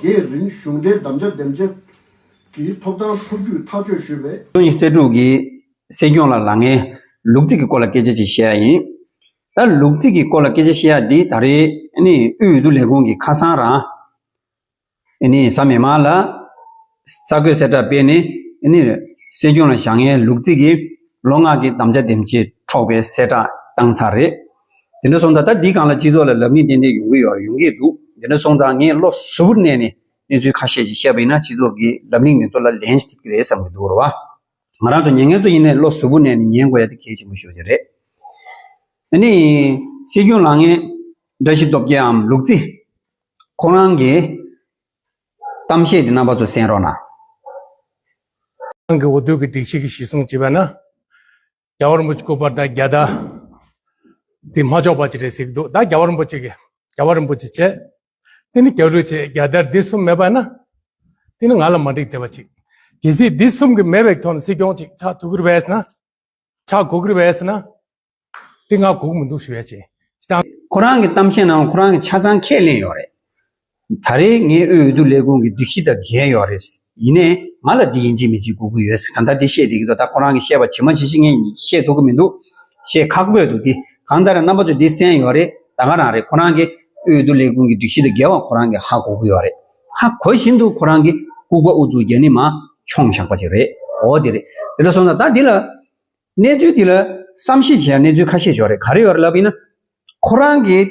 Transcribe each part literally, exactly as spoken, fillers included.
དེའི་རིང་གཞུང་འབྲེལ་དམ་བཅའ་འདེམས་བྱེད་ཀྱི་ཐོབ་ཐང་ཐོབ་རྒྱུའི་ཐག་གཅོད་ཞུས་པས། ཉི་ཤུ་རྩ་དྲུག་གི་སྲིད་སྐྱོང་ལ་ལངས་མཁན་ལུག་རྫི་གི་སྐོར་ལ་སྐད་ཆ་ཅིག་བཤད་ཡ་ཡིན། ད་ལུག་རྫི་གི་སྐོར་ལ་སྐད་ཆ་བཤད་ཡ་འདི་ད་རེས་ཨ་ནི་དབུས་འོས་བསྡུ་ལས་ཁུངས་ཀྱི་ཁ་སང་རང་ཨ་ནི་གཟའ་མིག་དམར་ལ་གསར་འགོད་གསལ་བསྒྲགས་སྤེལ་ནས་ཨ་ནི་སྲིད་སྐྱོང་ལ་བཞེངས་མཁན་ལུག་རྫི་གིས་ལོ་ལྔ་གི་དམ་བཅའ་འདེམས་བྱེད་འཕྲོག་པའི་གསལ་བསྒྲགས་བཏང་ཚར་རེད། དེ་འདྲ་སོང་ཙང་ད་འདི་སྒང་ལ་སྤྱི་ཚོགས་ལ་ལབ་གླེང་ཏན་ཏན་ཡོང་གི་ཡོད་རེད། ཡོང་གི་འདུག་དེ་འདྲ་སོང་ཙང་ངས་བློ་གཟུ་བོར་གནས་ནས་གནས་ཚུལ་ཁ་ཤས་ཅིག་བཤད་པ་ཡིན་ན་སྤྱི་ཚོགས་ཀྱི་ལབ་གླེང་འདི་ཚོ་ལ་ལན་ཞིག་ཐེབས་ཀྱི་རེད་བསམ་གྱི་འདུག་རེད་བ། ང་རང་ཚོ་ཉན་མཁན་ཚོ་ཡིན་ནའི་བློ་གཟུ་བོར་གནས་ནས་ཉན་དགོས་ཡ་དེ་གལ་ཆེན་པོ་ཤོས་ཅིག་རེད། ཨ་ནི་སྲིད་སྐྱོང་ལངས་མཁན་བཀྲ་ཤིས་སྟོབས་རྒྱལ་འམ་ལུག་རྫི་ཁོ་རང་གི་གཏམ་བཤད་དེ་རྣམ་པ་ཚོ་གསན་རོགས་གནང་། ཁོ་རང་གི་འོས་བསྡུ་གི་སྒྲིག་གཞི་གི་གཞི་བཟུང་བྱས་པ་ན། རྒྱལ་བ་རིན་པོ་ཆེ་སྐུ་པར་དང་རྒྱལ་དར་དེ་མ་ཆོག་པ་ཅིག་རེད་ཟེར་གྱི་འདུག་ད་རྒྱལ་བ་རིན་པོ་ཆེ་གི་རྒྱལ་བ་རིན་པོ་ཆེ་བྱས། དེ་ནི་རྒྱལ་གླུ་བྱས། རྒྱལ་དར་འདི་གསུམ་མེད་པ་ན། དེ་ནི་ང་ལ་མ་འགྲིག་བསྡད་པ་ཅིག་གལ་སྲིད་འདི་གསུམ་གི་མེད་པའི་ཐོག་ནས་སྲིད་སྐྱོང་ཅིག་ཆགས་ཐུབ་ཀྱི་རེད་པས་ཟེར་ན། ཆགས་དགོས་ཀྱི་རེད་པས་ཟེར་ན། དེ་ང་དགོས་ཀྱི་མི་འདུག་ཞུ་ཡ་ཅིག་ཅི་ལྟར། ཁོ་རང་གི་གཏམ་བཤད་ནང་ཁོ་རང་གིས་ཆ་ཚང་ཁས་ལེན་ཡོད་རེད། ད་རེས་ངའི་དབུས་འོས་བསྡུ་ལས་ཁུངས་ཀྱི་སྒྲིག་གཞི་དང་འགལ་ཡོད་རེད། ཡིན་ནའི་ང་ལ་འདི་ཡིན་གཅིག་མིན་གཅིག་དགོས་ཀྱི་ཡོད་ཟེར། གང་ལྟར་འདི་བཤད་བསྡད་ཀྱི་འདུག་ད་ཁོ་རང་གིས་བཤད་པ་ཇི་མ་ཇི་བཞིན་ངས་བཤད་ཐུབ་ཀྱི་མི་འདུག་བཤད་ཁག་པོ་འདུག་འདི་གང་ལྟར་རྣམ་པ་ཚོས་འདི་གསན་ཡོད་རེད། ད་ག་རང་རེད། ཁོ་རང་གིས་དབུས་འོས་བསྡུ་ལས་ཁུངས་ཀྱི་སྒྲིག་གཞི་དང་འགལ་བ་ཁོ་རང་གིས་ཧ་གོ་གི་ཡོད་རེད། ཧ་གོ་བཞིན་དུ་ཁོ་རང་གིས་ལྐུགས་པ་ཨུ་ཚུགས་རྒྱག་ནི་མ་མཆོང་བཞག་པ་ཅིག་རེད། འོ་དེ་རེད། དེ་འདྲ་སོང་ཙང་ད་འདི་ལ་གནས་ཚུལ་འདི་ལ་བསམ་གཞིག་བྱས་གནས་ཚུལ་ཁ་ཤས་ཡོད་རེད། ག་རེ་ཡོད་རེད་ལབ་ཡིན་ན། ཁོ་རང་གིས་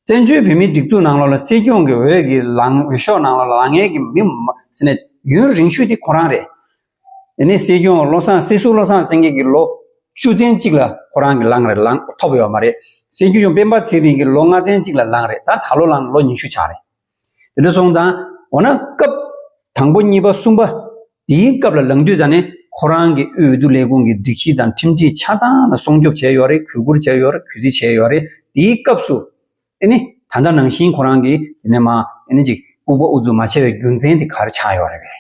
བཙན་བྱོལ་བོད་མིའི་སྒྲིག་འཛུགས་ནང་ལོགས་ལ་སྲིད་སྐྱོང་གི་འོས་ཀྱི་ལངས། འོས་ཤོག་ནང་ལོགས་ལ་ལངས་མཁན་གྱི་མི་མ་ཟེར་ནས་ཡུན་རིང་ཤོས་དེ་ཁོ་རང་རེད། ཡིན་ནའི་སྲིད་སྐྱོང་བློ་བཟང་སྲིད་ཟུར་བློ་བཟང་སེང་གེ་གིས་ལོ་བཅུ་ཚན་གཅིག་ལ་ཁོ་རང་གིས་ལངས་རེད། ལངས་ཐོབ་ཡོད་མ་རེད། སྲིད་སྐྱོང་སྤེན་པ་ཚེ་རིང་གིས་ལོ་ལྔ་ཚན་གཅིག་ལ་ལངས་རེད། ད་ད་ལོ་ལངས་ལོ་ཉི་ཤུ་ཆགས་རེད། དེ་འདྲ་སོང་ཙང་འོ་ན་སྐབས་དང་པོ་གཉིས་པ་གསུམ་པ་དེའི་སྐབས་ལ་ལངས་དུས་ཙང་ནས་ཁོ་རང་གི་དབུས་འོས་བསྡུ་ལས་ཁུངས་ཀྱི་སྒྲིག་གཞི་དང་ཁྲིམས་སྒྲིག་ཆ་ཚང་ལ་སྲུང་སྐྱོབ་བྱས་ཡོད་རེད། གུས་བཀུར་བྱས་ཡོད་རེད། གུས་བརྩི་བྱས་ཡོད་རེད། དེའི་སྐབས་སུ་ཨེ་ནི་ད་ལྟ་ནང་བཞིན་ཁོ་རང་གིས་དེ་ནས་མ་ཨེ་ནི་ཅིག་ལྐུགས་པ་ཨུ་ཚུགས་མ་བྱས་པའི་རྒྱུ་མཚན་དེ་ག་རེ་ཆགས་ཡོད་རེད་པས།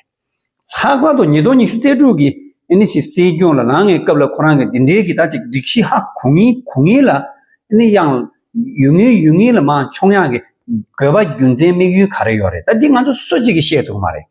ལྷག་པར་དུ་ཉིས་སྟོང་ཉི་ཤུ་རྩ་དྲུག་གི་ཨེ་ནི་ཅིག་སྲིད་སྐྱོང་ལ་ལངས་པའི་སྐབས་ལ་ཁོ་རང་གིས་འདི་འདྲའི་གི་ད་ཅིག་སྒྲིག་གཞི་ཧ་གོ་ངེས་གོ་ངེས་ལ་ཨེ་ནི་ཡང་ཡུལ་ངེས་ཡུལ་ངེས་ལ་མ་མཆོང་ཡག་གི་དགོས་པ་རྒྱུ་མཚན་དམིགས་ཡུལ་ག་རེ་ཡོད་རེད། ད་འདི་ང་ཚོ་སུ་གཅིག་གིས་ཤེས་ཐུབ་མ་རེད།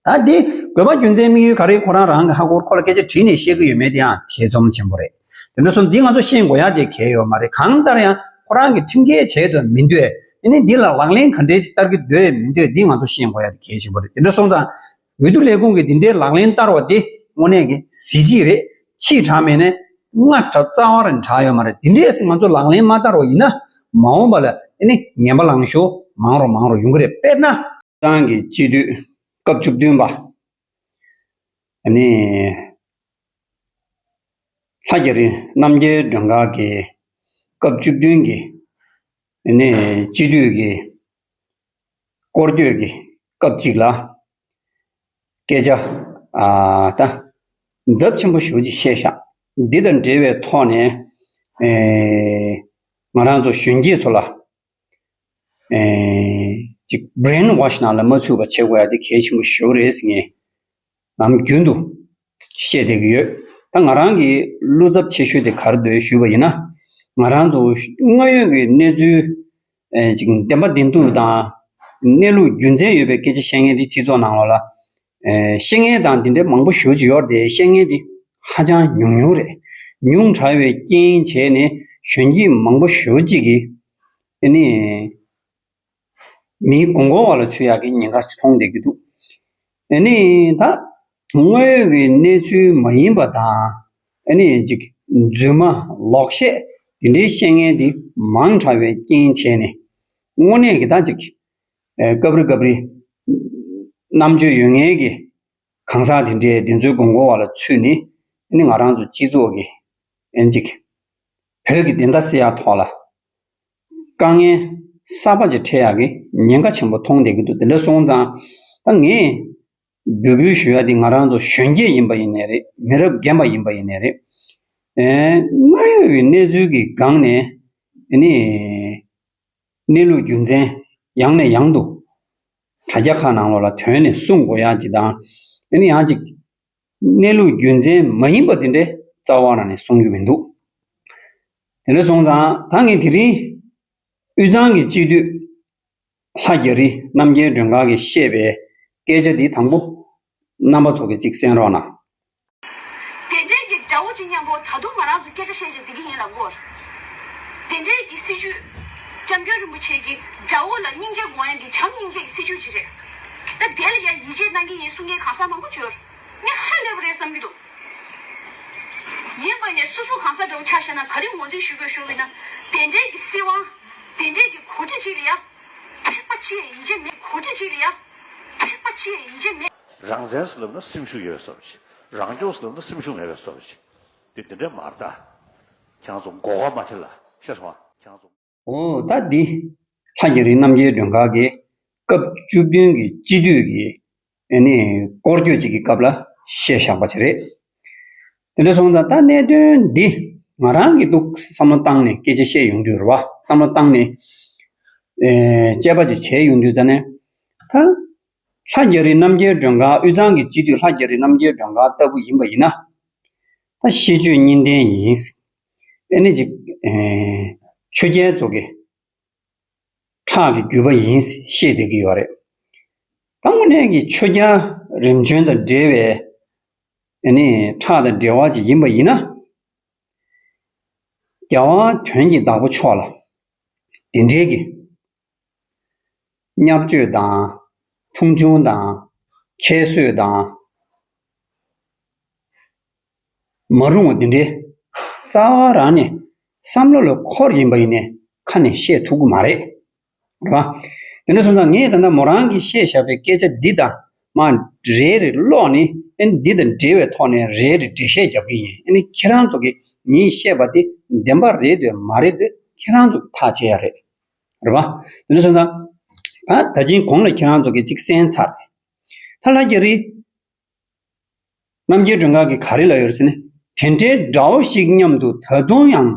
ད་འདི་དགོས་པ་རྒྱུ་མཚན་དམིགས་ཡུལ་ག་རེ་ཁོ་རང་རང་གི་ཧ་གོ་ཁོ་ལ་སྐད་ཆ་དྲིས་ནས་བཤད་ཀྱི་ཡོད་མེད་དེ་ཡང་ཐེ་ཚོམ་ཆེན་པོ་རེད། དེ་འདྲ་སོང་འདི་ང་ཚོ་ཤེས་དགོས་ཡ་དེ་གལ་ཡོད་མ་རེད། གང་ལྟར་ཡང་ཁོ་རང་གིས་ཁྲིམས་འགལ་བྱས་འདུག་མི་འདུག་ཨེ་ནི་འདི་ལ་ལག་ལེན་ག་འདྲས་བསྟར་གྱི་འདུག་མི་འདུག་འདི་ང་ཚོ་ཤེས་དགོས་ཡ་དེ་གལ་ཆེན་པོ་རེད། དེ་འདྲ་སོང་ཙང་འོས་བསྡུ་ལས་ཁུངས་ཀྱིས་འདི་འདྲའི་ལག་ལེན་བསྟར་བ་དེ་དངོས་གནས་ཀྱི་གཟི་བརྗིད་རེད། ཕྱིས་དྲགས་མེད་ནས་སྔ་དྲགས་རྩ་བ་རང་དྲགས་ཡོད་མ་རེད། འདི་འདྲས་སེ་ང་ཚོ་ལག་ལེན་མ་བསྟར་བ་ཡིན་ན་མ་འོངས་པ་ལ་ཨེ་ནི་ངན་པ་ལངས་ཤོག་མང་རུ་མང་རུ་ཡོང་གི་རེད། དཔེར་ན། ཏང་གི་སྤྱི་འཐུས་སྐབས་བཅུ་བདུན་པ། ཨ་ནི། ལྷ་རྒྱ་རི་རྣམ་རྒྱལ་སྒྲོལ་དཀར་གྱི་སྐབས་བཅུ་བདུན་གྱི་ཨ་ནི་སྤྱི་འཐུས་ཀྱི་སྐོར་སྐྱོད་ཀྱི་སྐབས་གཅིག་ལ་སྐད་ཆ་ཨ་ད་ཚབས་ཆེན་པོ་ཞེ་པོ་ཅིག་བཤད་ཤག་འདི་དང་འབྲེལ་བའི་ཐོག་ནས་ཨེ་ང་རང་ཚོ་གཞོན་སྐྱེས་ཚོ་ལ། ཨེ། ཅིག་brain wash་ནང་ལ་མ་ཚུད་པ་བྱེད་དགོས་ཡ་དེ་གལ་ཆེན་པོ་ཞེ་པོ་རེད་ཟེར་ངས་ནམ་རྒྱུན་དུ་བཤད་བསྡད་ཀྱི་ཡོད། ད་ང་རང་གི་བློ་འཚབ་ཆེ་ཤོས་དེ་ག་རེ་འདུག་ཞུས་པ་ཡིན་ན། ང་རང་ཚོ་དངོས་ཡོད་ཀྱི་གནས་ཚུལ་ཨེ་ཅིག་བདེན་པ་བདེན་ཐུབ་དང་གནས་ལུགས་རྒྱུ་མཚན་ཡོད་པའི་སྐད་ཆ་བཤད་མཁན་དེ་སྤྱི་ཚོགས་ནང་ལོགས་ལ་ཨེ་བཤད་མཁན་དང་དེ་འདྲའི་མང་པོ་ཞེ་པོ་ཅིག་ཡོད་རེད་དེ། བཤད་མཁན་དེ་ཧ་ཅང་ཉུང་ཉུང་རེད། ཉུང་དྲགས་པའི་རྐྱེན་བྱས་ནས་གཞོན་སྐྱེས་མང་པོ་ཞེ་པོ་ཅིག་གིས། ཨ་ནི། མིའི་མགོ་སྐོར་བ་ལ་ཚུད་ཡག་གི་ཉེན་ཁ་ཞིག་མཐོང་བསྡད་ཀྱི་འདུག་ཨ་ནི་ད་དངོས་ཡོད་ཀྱི་གནས་ཚུལ་མ་ཡིན་པ་དང་ཨ་ནི་ཅིག་རྫུན་མ་ལོག་བཤད་དེ་འདྲའི་བཤད་མཁན་དེ་མང་དྲགས་པའི་རྐྱེན་བྱས་ནས་དངོས་གནས་ཀྱི་ད་ཅིག་ཨ་སྐབས་རེ་སྐབས་རེ་རྣམ་དཔྱོད་ཡོད་མཁན་གྱི་གང་ཟག་དེ་འདྲའི་དེ་ཚོའི་མགོ་སྐོར་བ་ལ་ཚུད་ནས་ཨ་ནི་ང་རང་ཚོ་སྤྱི་ཚོགས་ཀྱི་ཨ་ནི་ཅིག་བོད་ཀྱི་བདེན་མཐའ་སེལ་ཡག་ཐོག་ལ། དཀའ་ངལ་གསར་པ་ཅིག་འཕྲད་ཡག་གི་ཉེན་ཁ་ཆེན་པོ་མཐོང་བསྡད་ཀྱི་འདུག་དེ་འདྲ་སོང་ཙང་ད་ངས་འབོད་སྐུལ་ཞུ་ཡ་དེ་ང་རང་ཚོ་གཞོན་སྐྱེས་ཡིན་པ་ཡིན་ནའི་རེད། མི་རབས་རྒན་པ་ཡིན་པ་ཡིན་ནའི་རེད། ཨེ་དངོས་ཡོད་ཀྱི་གནས་ཚུལ་གྱི་སྒང་ནས་ཨ་ནི་གནས་ལུགས་རྒྱུ་མཚན་ཡང་ནས་ཡང་དུ་དྲ་རྒྱ་ཁག་ནང་ལོགས་ལ་ཐོན་ནས་གསུང་དགོས་ཡ་ཅིག་དང་ཨ་ནི་ཡང་ཅིག་གནས་ལུགས་རྒྱུ་མཚན་མ་ཡིན་པ་དེ་འདྲའི་རྩ་བ་རང་ནས་གསུང་རྒྱུ་མི་འདུག་དེ་འདྲ་སོང་ཙང་ད་ངས་དེ་རིང་དབུས་གཙང་གི་སྤྱི་འཐུས་ ལྷ་རྒྱ་རི་རྣམ་རྒྱལ་སྒྲོན་དཀར་གྱིས་བཤད་པའི་སྐད་ཆ་འདི་དང་པོ་རྣམ་པ་ཚོ་གིས་ཅིག་གསན་རོགས་གནང་། དེ་འདྲའི་གི་དགྲ་བོ་ཅིག་མཉམ་པོ་ད་དུང་ང་རང་ཚོ་སྐད་ཆ་བཤད་བྱས་བསྡད་ཀྱི་ཡིན་ལབ་དགོས། དེ་འདྲའི་གི་སྲིད་ཇུས། སྐྱབས་མགོན་རིན་པོ་ཆེ་གིས་དགྲ་བོ་ལ་སྙིང་རྗེ་དགོངས་ཡ་འདི་བྱམས་སྙིང་རྗེ་གི་སྲིད་ཇུས་ཅིག་རེད། ད་དེ་ལ་ཡ་ཡིད་ཆེས་གནང་གི་ཡིན་གསུང་མཁན་གང་ཟག་མང་པོ་ཡོད། ངས་ཧ་ལས་པ་རེད་བསམ་གྱི་འདུག་ཡིན་པ་ནས་སོ་སོ་གང་ཟག་འདྲ་བོ་ཆ་བཞག་ན་ག་རེ་ངོས་འཛིན་ཞུ་དགོས་ཞུ་བ་ཡིན་ན། དེ་འདྲའི་གི་སྲིད་དབང་། དེ་འདྲའི་གི་གོ་སྒྲིག་ཅིག་ལ་ཡ། ཐེག་པ་ཅི་ཡང་ཡིད་ཆེས་མེད། གོ་སྒྲིག་ཅིག་ལ་ཡ། ཐེག་པ་ཅི་ཡང་ཡིད་ཆེས་མེད། རང་བཙན་ཟེར་ལབ་ན་སེམས་ཤུགས་ཡོད་པའི་བཟོ་འདྲ་ཅིག་རང་སྐྱོང་ཟེར་ལབ་ན་སེམས་ཤུགས་མེད་པའི་བཟོ་འདྲ་ཅིག་དེ་དེ་འདྲ་མ་རེད་ད། ཁྱེད་རང་ཚོ་མགོ་སྐོར་མ་བྱེད་ལ་ཤེས་སོང་ང་། ཁྱེད་རང་ཚོ། འོ་ད་འདི་ལྷ་རྒྱ་རི་རྣམ་རྒྱལ་སྒྲོན་དཀར་གྱིས་སྐབས་བཅུ་བདུན་གྱི་སྤྱི་འཐུས་ཀྱི་ཨ་ནི་སྐོར་སྐྱོད་ཅིག་གི་སྐབས་ལ་བཤད་བཞག་པ་ཅིག་རེད། དེ་འདྲ་སོང་ཙང་ད་གནད་དོན་འདི་ང་རང་གིས་འདུག་བསམ་བློ་བཏང་ནས་སྐད་ཆ་བཤད་ཡོང་དུས་རེད་བ། བསམ་བློ་བཏང་ནས་ཨེ་དཔྱད་པ་ཅིག་བྱས་ཡོང་དུས་ད་ནས་ད་ལྷ་རྒྱ་རི་རྣམ་རྒྱལ་སྒྲོན་དཀར། དབུས་གཙང་གི་སྤྱི་འཐུས་ལྷ་རྒྱ་རི་རྣམ་རྒྱལ་སྒྲོན་དཀར་ལྟ་བུ་ཡིན་པ་ཡིན་ན། ད་ཤེས་བརྗོད་གཉིས་ལྡན་ཡིན། ཨེ་ནི་ཅིག་ཨེ་ཆོས་རྒྱལ་ཚོ་གི་ཁྲག་གི་རྒྱུད་པ་ཡིན་ཞེས་བཤད་བསྡད་ཀྱི་ཡོད་རེད། ད་དངོས་གནས་ཀྱི་ཆོས་རྒྱལ་རིམ་བྱོན་དང་འབྲེལ་བའི་ཨ་ནི་ཁྲག་དང་འབྲེལ་བ་ཅིག་ཡིན་པ་ཡིན་ན། རྒྱལ་བ་དོན་གྱི་བདག་པོ་མཆོག་ལ་དེ་འདྲའི་གི་བརྙས་བཅོས་དང་མཐོང་ཆུང་དང་ཁྱད་གསོད་དང་། མ་རུང་བ་འདི་འདྲའི་རྩ་བ་རང་ནས་བསམ་བློ་ལ་འཁོར་ཡིན་པ་ཡིན་ནའི་ཁ་ནས་བཤད་ཐུབ་ཀྱི་མ་རེད། རེད་བ། དེ་འདྲ་སོང་ཙང་ངས་ད་ལྟ་མོ་རང་གིས་བཤད་བཞག་པའི་སྐད་ཆ་འདི་དང་མ་རེ་རེ་ཀློག་ནས་ཨ་ནི་འདི་དང་འབྲེལ་བའི་ཐོག་ནས་རེ་རེ་འགྲེལ་བཤད་རྒྱབ་ཀྱི་ཡིན། ཨ་ནི་ཁྱེད་རང་ཚོ་གིས་ངས་བཤད་པ་འདི་བདེན་པ་རེད་འདོད་མ་རེད་འདོད་ཁྱེད་རང་ཚོ་གིས་ཐག་བཅད་ཡ་རེད། རེད་བ། དེ་འདྲ་སོང་ཙང་ད་ད་ཅིང་གོང་ལ་ཁྱེད་རང་ཚོ་གིས་ཅིག་གསན་ཚར་རེད། ད་ལྷ་རྒྱ་རི་རྣམ་རྒྱལ་སྒྲོན་དཀར་གྱིས་ག་རེ་ལབ་ཡོད་རེད་ཟེར་ན། དེ་འདྲའི་དགྲ་བོ་ཞིག་མཉམ་དུ་ད་དུང་ཡང་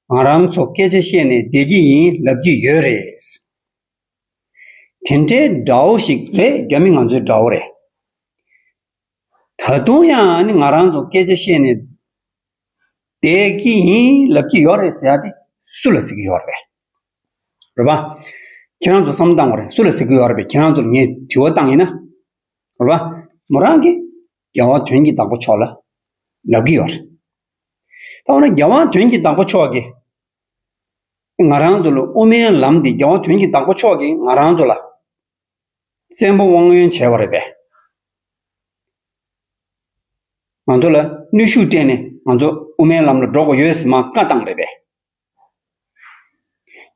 ང་རང་ཚོ་སྐད་ཆ་བཤད་ནས་བསྡད་ཀྱི་ཡིན་ལབ་ཀྱི་ཡོད་རེད། དེ་འདྲའི་དགྲ་བོ་ཞིག་རེད། རྒྱ་མི་ང་ཚོའི་དགྲ་བོ་རེད། ད་དུང་ཡང་ཨ་ནི་ང་རང་ཚོ་སྐད་ཆ་བཤད་ནས་བསྡད་ཀྱི་ཡིན་ལབ་ཀྱི་ཡོད་རེད་ཟེར་ཡ་དེ་སུ་ལ་ཟེར་གྱི་ཡོད་རེད། རེད་པ། ཁྱེད་རང་ཚོ་བསམ་བློ་བཏང་དགོས་རེད། སུ་ལ་ཟེར་གྱི་ཡོད་རེད་པས། ཁྱེད་རང་ཚོ་ལ་ངས་དྲི་བ་བཏང་ཡིན་ན། རེད་པ། མོ་རང་གིས་རྒྱལ་བ་དོན་གྱི་བདག་པོ་མཆོག་ལ་ལབ་ཀྱི་ཡོད་རེད། ད་འོ་ན་རྒྱལ་བ་དོན་གྱི་བདག་པོ་མཆོག་གིས་ང་རང་ཚོ་ལ་དབུ་མའི་ལམ་འདི་རྒྱལ་བ་དོན་གྱི་བདག་པོ་མཆོག་གིས་ང་རང་ཚོ་ལ་བཙན་པོ་དབང་ཡོན་བྱས་པ་རེད་པས། ང་ཚོ་ལ་གནོན་ཤུགས་སྤྲད་ནས་ང་ཚོ་དབུ་མའི་ལམ་ལ་འགྲོ་དགོས་ཡོད་ཟེར་མར་བཀའ་བཏང་རེད་པས།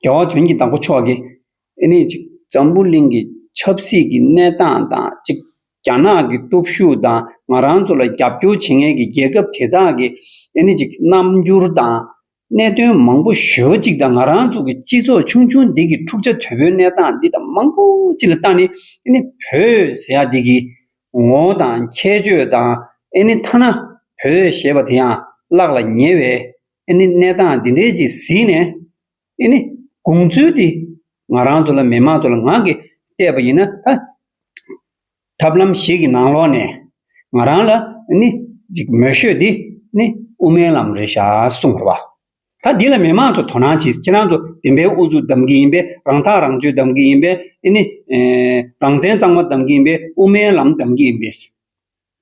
རྒྱལ་བ་དོན་གྱི་བདག་པོ་མཆོག་གིས་ཨེ་ནི་ཅིག་འཛམ་བུ་གླིང་གི་ཆབ་སྲིད་ཀྱི་གནས་སྟངས་དང་ཅིག་རྒྱ་ནག་གི་སྟོབས་ཤུགས་དང་ང་རང་ཚོ་ལ་རྒྱབ་སྐྱོར་བྱེད་མཁན་གྱི་རྒྱལ་ཁབ་དེ་དག་གི་ཨེ་ནི་ཅིག་རྣམ་འགྱུར་དང་གནད་དོན་མང་པོ་ཞེ་པོ་ཅིག་དང་ང་རང་ཚོ་གི་སྤྱི་ཚོགས་ཆུང་ཆུང་འདི་གི་འཁྲུག་ཆ་དོད་པོའི་གནས་སྟངས་འདི་དང་མང་པོ་ཅིག་ལ་བལྟས་ནས་ཨེ་ནི་བོད་ཟེར་ཡ་འདི་གི་ངོ་བོ་དང་ཁྱད་ཆོས་དང་ཨེ་ནི་ཐ་ན་བོད་ཞེས་པ་དེ་ཡང་བརླག་ལ་ཉེ་བའི་ཨེ་ནི་གནས་སྟངས་འདི་འདྲའི་ཅིག་གཟིགས་ནས་ཨེ་ནི་དགོངས་ཚུལ་དེ་ང་རང་ཚོ་ལ་མི་མང་ཚོ་ལ་ངག་གིས་བལྟས་པ་ཡིན་ན་ད་ཐབས་ལམ་ཞིག་གི་ནང་ལོགས་ནས་ང་རང་ལ་ཨེ་ནི་ཅིག་མོས་ཤོས་དེ་ཨེ་ནི་དབུ་མའི་ལམ་རེད་ཤག་གསུངས་རེད་བ། ད་འདི་ལ་མི་མང་ཚོ་དོ་སྣང་བྱེད། ཁྱེད་རང་ཚོ་བདེན་པའི་ཨུ་ཚུགས་གདམ་གྱི་ཡིན་པས། རང་ཐག་རང་གཅོད་གདམ་གྱི་ཡིན་པས། ཨེ་ནི་ཨེ་རང་བཙན་གཙང་མ་གདམ་གྱི་ཡིན་པས། དབུ་མའི་ལམ་གདམ་གྱི་ཡིན་པས།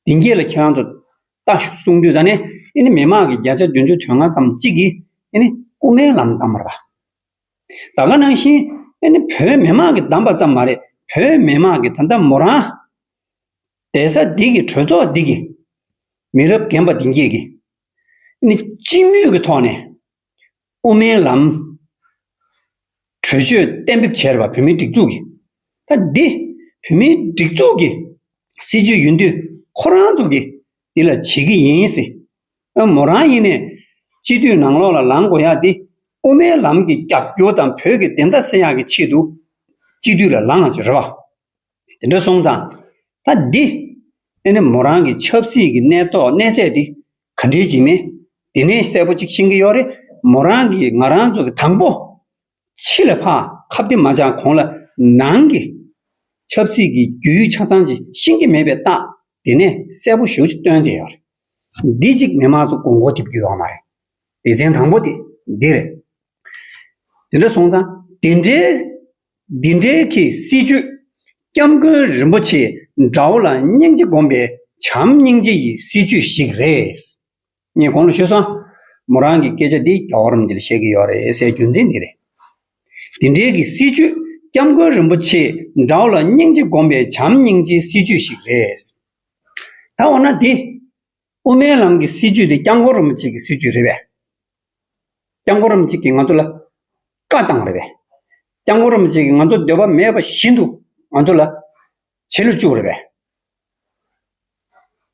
དེ་འགྱེད་ལ་ཁྱེད་རང་ཚོ་ལྟ་ཞུ་གསུང་དུས་ཙ་ནས་ཨེ་ནི་མི་མང་གི་བརྒྱ་ཆ་བདུན་ཅུ་དོན་ལྔ་ཙམ་གཅིག་གིས་ཨེ་ནི་དབུ་མའི་ལམ་གདམས་པ་རེད་པ། ད་ག་ནང་བཞིན་ཨེ་ནི་བོད་མི་མང་གིས་གདམས་པ་ཙམ་མ་རེད། བོད་མི་མང་གིས་ད་ལྟ་མོ་རང་བསྡད་ས་འདི་གི་གྲོས་ཚོགས་འདི་གི་མི་རབས་རྒན་པ་འདི་འགྱེད་ཀྱིས་ཨེ་ནི་སྤྱི་མོས་ཀྱི་ཐོག་ནས་དབུ་མའི་ལམ་གྲོས་ཆོད་གཏན་འབེབས་བྱས་རེད་པ། བོད་མིའི་སྒྲིག་འཛུགས་ཀྱིས། ད་འདི་བོད་མིའི་སྒྲིག་འཛུགས་ཀྱི་སྲིད་ཇུས་ཡིན་དུས་ཁོ་རང་ཚོ་གིས་འདི་ལ་བྱེད་ཀྱི་ཡིན་ཟེར། ཨ་མོ་རང་ཡིན་ནས་སྤྱི་འཐུས་ནང་ལོགས་ལ་ལངས་དགོས་ཡག་འདི་དབུ་མའི་ལམ་གྱི་རྒྱབ་སྐྱོར་དང་བོད་ཀྱི་བདེན་མཐའ་གསལ་ཡག་གི་ཆེད་དུ་སྤྱི་འཐུས་ལ་ལངས་ཡག་ཅིག་རེད་པ། དེ་འདྲ་སོང་ཙང་། ད་འདི་ཨེ་ནི་མོ་རང་གི་ཆབ་སྲིད་ཀྱི་གནས་ཐོག་གནས་ཚད་འདི་ག་འདྲའི་ཅིག་མེད། དེ་ནས་གསལ་པོ་ཅིག་ཤེས་ཀྱི་ཡོད་རེད། མོ་རང་གིས་ང་རང་ཚོ་གི་དང་པོ་ཕྱི་ལ་ཕར་ཁ་གཏད་མ་བཅག་གོང་ལ་ནང་གི་ཆབ་སྲིད་ཀྱི་རྒྱུས་ཡོད་ཆ་ཚང་ཅིག་ཤེས་ཀྱི་མེད་པའི་རྟགས་དེ་ནས་གསལ་པོ་ཞེ་པོ་ཅིག་སྟོན་བསྡད་ཡོད་རེད། འདི་ཅིག་མི་མང་ཚོ་དགོངས་སྐོར་རྒྱབ་ཀྱི་ཡོད་མ་རེད། སྡེ་ཚན་དང་པོ་དེ་འདི་རེད། དེ་འདྲ་སོང་ཙང་དེ་འདྲའི་ འདི་འདྲའི་གི་སྲིད་བྱུས། སྐྱབས་མགོན་རིན་པོ་ཆེ་དགྲ་བོ་ལ་སྙིང་རྗེ་སྒོམ་པའི་བྱམས་སྙིང་རྗེ་ཡི་སྲིད་བྱུས་ཤིག་རེད། ངས་གོང་ལ་ཞུས་སོང་། མོ་རང་གི་སྐད་ཆ་འདི་རྒྱལ་བ་རིན་པོ་ཆེ་ལ་བཤད་ཀྱི་ཡོད་རེད་ཟེར་རྒྱུ་མཚན་འདི་རེད། འདི་འདྲའི་གི་སྲིད་བྱུས། སྐྱབས་མགོན་རིན་པོ་ཆེ་དགྲ་བོ་ལ་སྙིང་རྗེ་སྒོམ་པའི་བྱམས་སྙིང་རྗེའི་སྲིད་བྱུས་ཤིག་རེད། ད་འོ་ན་འདི། དབུ་མའི་ལམ་གྱི་སྲིད་བྱུས་དེ་སྐྱབས་མགོན་རིན་པོ་ཆེ་གི་སྲིད་བྱུས་རེད་པས། སྐྱབས་མགོན་རིན་པོ་ཆེ་གིས་ང་ཚོ་ལ་བཀའ་བཏང་རེད་པས། སྐྱབས་མགོན་རིན་པོ་ཆེ་གིས་ང་ཚོ་འདོད་པ་མེད་པ་བཞིན་དུ་ང་ཚོ་ལ་བྱེད་ལ་བཅུག་རེད་པས།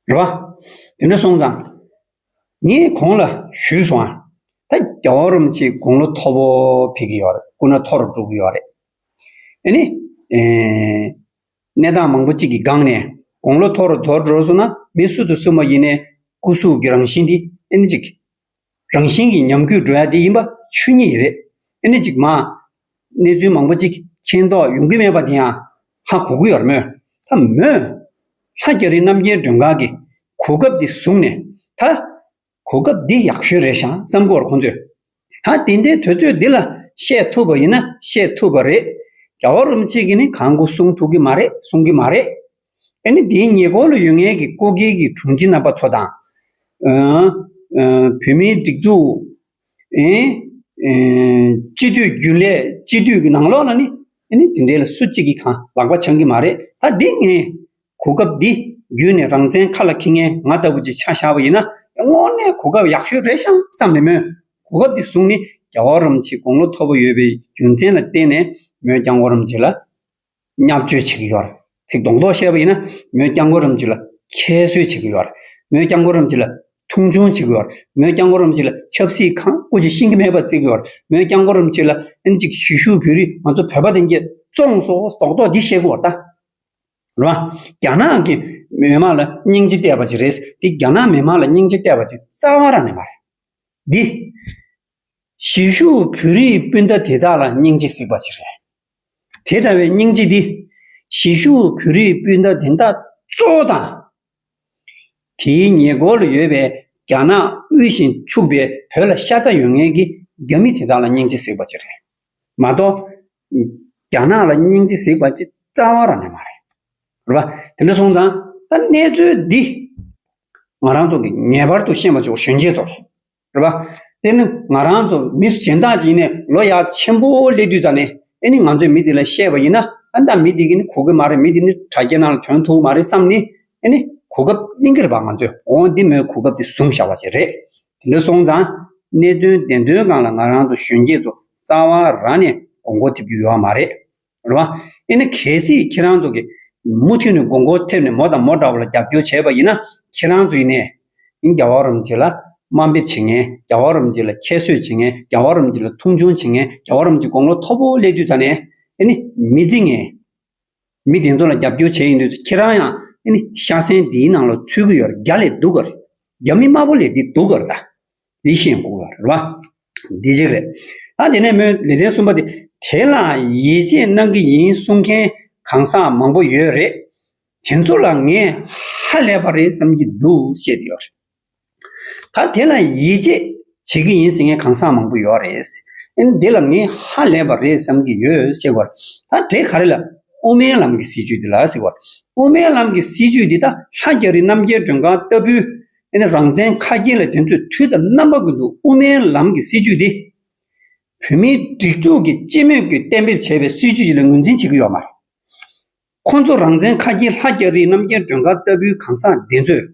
རེད་པ། དེ་འདྲ་སོང་ཙང་། ངས་གོང་ལ་ཞུས་སོང་ཨ། ད་རྒྱལ་བ་རིན་པོ་ཆེ་དགུང་ལོ་མཐོ་པོ་ཕེབས་ཀྱི་ཡོད་རེད། སྐུ་ན་མཐོ་རུ་འགྲོ་གི་ཡོད་རེད། ཨ་ནི། ཨེ། གནས་སྟངས་མང་པོ་གཅིག་གི་སྒང་ནས་དགུང་ལོ་མཐོ་རུ་མཐོ་རུ་འགྲོ་སོང་ན་མི་སུ་དང་སུ་མ་ཡིན་ནའི་སྐུ་གཟུགས་ཀྱི་རང་བཞིན་འདི་ཨེ་ནི་གཅིག་རང་བཞིན་གྱིས་ཉམས་རྒུད་འགྲོ་ཡ་དེ་ཡིན་པ་ཆོས་ཉིད་རེད། ཨེ་ནི་གཅིག་མ་གནས་ཚུལ་མང་པོ་གཅིག་མཁྱེན་རྟོགས་ཡོང་གི་མེད་པ་དེ་ཡང་ཧ་གོ་གི་ཡོད་རེད་མོད། ད་མོས་ལྷ་རྒྱ་རི་རྣམ་རྒྱལ་སྒྲོན་དཀར་གྱི་གོ་སྐབས་འདི་བཟུང་ནས་ད། གོ་སྐབས་འདི་ཡག་ཤོས་རེད་ཤག་བསམ་གི་ཡོད་རེད་ཁོང་ཚོས། ད་དེ་འདྲའི་དུས་ཚོད་འདི་ལ་བཤད་ཐུབ་པ་ཡིན་ན་བཤད་ཐུབ་པ་རེད། རྒྱལ་བ་རིན་པོ་ཆེ་གིས་ནི་གང་དགོས་གསུང་ཐུབ་ཀྱི་མ་རེད། གསུང་གི་མ་རེད། ཨ་ནི་དེའི་ཉེ་འཁོར་ལ་ཡོད་མཁན་གྱི་སྐུ་སྒེར་གྱི་དྲུང་ཆེ་རྣམ་པ་ཚོ་དང་། ཨ་ཨ་བོད་མིའི་སྒྲིག་འཛུགས། ཨེ་ཨེ་སྤྱི་འཐུས་རྒྱུན་ལས་སྤྱི་འཐུས་ཀྱི་ནང་ལོགས་ལ་ནི་ཨ་ནི་དེ་འདྲའི་ལ་སུ་གཅིག་གིས་གང་ལག་པ་འཆང་གི་མ་རེད། ད་འདི་ངས། གོ་སྐབས་འདི་བརྒྱུད་ནས་རང་བཙན་ཁ་ལ་འཁྱེར་མཁན་ང་ལྟ་བུ་ཅིག་ཆ་བཞག་པ་ཡིན་ན་དངོས་གནས་གོ་སྐབས་ཡག་ཤོས་རེད་ཤག་བསམ་ནས་མོས་གོ་སྐབས་འདི་བཟུང་ནས་རྒྱལ་བ་རིན་པོ་ཆེ་དགུང་ལོ་མཐོ་པོ་ཡོད་པའི་རྒྱུ་མཚན་ལ་བརྟེན་ནས་མོས་སྐྱབས་མགོན་རིན་པོ་ཆེ་ལ་བརྙས་བཅོས་བྱེད་ཀྱི་ཡོད་རེད། ཚིག་རྡོག་རྡོག་བཤད་པ་ཡིན་ན་མོས་སྐྱབས་མགོན་རིན་པོ་ཆེ་ལ་ཁྱད་གསོད་བྱེད་ཀྱི་ཡོད་རེད། མོས་སྐྱབས་མགོན་རིན་པོ་ཆེ་ལ་མཐོང་ཆུང་བྱེད་ཀྱི་ཡོད་རེད། མོས་སྐྱབས་མགོན་རིན་པོ་ཆེ་ལ་ཆབ་སྲིད་གང་སྐུ་ཅིག་ཤེས་ཀྱི་མེད་པ་བརྩི་གི་ཡོད་རེད། མོས་སྐྱབས་མགོན་རིན་པོ་ཆེ་ལ་ཨ་ནི་ཅིག་གཞིས་བཞུགས་བོད་རིགས་ང་ཚོ་བོད་པ་དེ་འདྲས་བཙོངས་སོང་རྡོག་རྡོག་འདི་བཤད་གི་ཡོད་རེད་ད། རེད་བ། རྒྱ་ནག་གི་མི་དམངས་ལ་སྙིང་རྗེ་བལྟས་པ་ཅིག་རེད། འདི་རྒྱ་ནག་མི་དམངས་ལ་སྙིང་རྗེ་བལྟས་པ་ཅིག་རྩ་བ་རང་ནས་མ་རེད། འདི། གཞིས་བཞུགས་བོད་རིགས་སྤུན་ཟླ་དེ་དག་ལ་སྙིང་རྗེ་གཟིགས་པ་ཅིག་རེད། དེ་འདྲ་བའི་སྙིང་རྗེ་འདི། གཞིས་བཞུགས་བོད་རིགས་སྤུན་ཟླ་དེ་དག་གཙོ་བོ་དང་། དེའི་ཉེ་འཁོར་ལ་ཡོད་པའི་རྒྱ་ནག་དབུལ་ཞིང་ཕྱུག་པའི་བོད་ལ་ཤ་ཚ་ཡོད་མཁན་གྱི་རྒྱ་མི་དེ་དག་ལ་སྙིང་རྗེ་གཟིགས་པ་ཅིག་རེད། མ་གཏོགས། རྒྱ་ནག་ལ་སྙིང་རྗེ་གཟིགས་པ་ཅིག་རྩ་བ་རང་ནས་མ་རེད། རེད་པ། དེ་འདྲ་སོང་ཙང་ད་གནས་ཚུལ་འདི། ང་རང་ཚོ་གིས་ངེས་པར་དུ་ཤེས་པ་ཆོག་གཞོན་སྐྱེས་ཚོ་རེད། རེད་པ། དེ་ནི་ང་རང་ཚོ་མི་གཞན་དག་ཅིག་ཡིན་ནའི་ལོ་ཡག་ཆེན་པོ་སླེབས་དུས་ཙ་ནས་ཨེ་ནི་ང་ཚོས་མི་དེ་ལ་བཤད་པ་ཡིན་ན་ཨ་ད་མི་དེ་གིས་ནི་གོ་གི་མ་རེད། མི་དེ་ནི་དྲ་རྒྱའི་ནང་ལ་ཐོན་ཐུབ་མ་རེད་བསམ་ནས་ཨེ་ནི་གོ་སྐབས་གླེང་གི་རེད་པ། ང་ཚོས་འོ་འདི་མོས་གོ་སྐབས་དེ་བཟུང་བཞག་པ་ཞིག་རེད། དེ་འདྲ་སོང་ཙང་གནད་དོན་བདེན་དོན་སྒང་ལ་ང་རང་ཚོ་གཞོན་སྐྱེས་ཚོ་རྩ་བ་རང་ནས་དགོངས་སྐོར་ཐེབས་རྒྱུ་ཡོད་མ་རེད། རེད་བ། ཨེ་ནི་གལ་སྲིད་ཁྱེད་རང་ཚོ་གིས་མུ་མཐུད་ནས་དགོངས་སྐོར་ཐེབས་ནས་མོ་དང་མོ་འདྲ་བ་ལ་རྒྱབ་སྐྱོར་བྱས་པ་ཡིན་ན་ཁྱེད་རང་ཚོ་ཡིན་ནས་ཨིན་རྒྱལ་བ་རིན་པོ་ཆེ་ལ་དམའ་འབེབས་བྱེད་མཁན། རྒྱལ་བ་རིན་པོ་ཆེ་ལ་ཁྱད་གསོད་བྱེད་མཁན། རྒྱལ་བ་རིན་པོ་ཆེ་ལ་མཐོང་ཆུང་བྱེད་མཁན། རྒྱལ་བ་རིན་པོ་ཆེ་དགུང་ལོ་མཐོ་པོ་སླེབས་དུས་ཙ་ནས་ཨེ་ནི་མི་བརྩི་མཁན། མི་དེ་ཚོ་ལ་རྒྱབ་སྐྱོར་བྱས་ཡིན་དུས་ཁྱེད་རང་ཡང་ཨེ་ནི་ཤ་ཟན་འདིའི་ནང་ལ་ཚུད་ཀྱི་ཡོད་རེད། རྒྱ་ལས་སྡུག་ག་རེད། རྒྱ་མི་དམར་པོ་ལས་འདི་སྡུག་ག་རེད་ད། འདི་ཤེས་དགོས་པ་རེད་བ། འདི་གཅིག་རེད། ད་དེ་ནས་མོས་ལེ་ཚན་གསུམ་པ་དེ། དེ་ལ་ཡིད་ཆེས་གནང་གི་ཡིན་གསུང་མཁན་གང་ཟག་མང་པོ་ཡོད་རེད། དེ་ཚོ་ལ་ངས་ཧ་ལས་པ་རེད་བསམ་གྱི་འདུག་བཤད་དེ་ཡོད་རེད། ད་དེ་ལ་ཡིད་ཆེས་བྱེད་ཀྱི་ཡིན་ཟེར་མཁན་གང་ཟག་མང་པོ་ཡོད་རེད། ཨ་ནི་དེ་ལ་ངས་ཧ་ལས་པ་རེད་བསམ་གྱི་ཡོད་ཟེར་བ་རེད། ད་དེ་ག་རེ་ལ་དབུ་མའི་ལམ་གྱི་སྲིད་བྱུས་འདི་ལ་ཟེར་བ་རེད། དབུ་མའི་ལམ་གྱི་སྲིད་བྱུས་འདི་ད་ལྷ་རྒྱ་རི་རྣམ་རྒྱལ་སྒྲོན་དཀར་ལྟ་བུའི། ཨེ་ནི་རང་བཙན་ཁ་སྐྱེངས་ལ་དེ་ཚོས་དུས་དང་རྣམ་པ་ཀུན་ཏུ་དབུ་མའི་ལམ་གྱི་སྲིད་བྱུས་འདི། བོད་མིའི་སྒྲིག་འཛུགས་ཀྱི་སྤྱི་མོས་ཀྱིས་གཏན་འབེབས་བྱས་པའི་སྲིད་བྱུས་ཤིག་ལ་ངོས་འཛིན་བྱེད་ཀྱི་ཡོད་མ་རེད། ཁོང་ཚོ་རང་བཙན་ཁ་སྐྱེངས་ལྷ་རྒྱ་རི་རྣམ་རྒྱལ་སྒྲོན་དཀར་ལྟ་བུའི་གང་ཟག་འདི་ཚོས།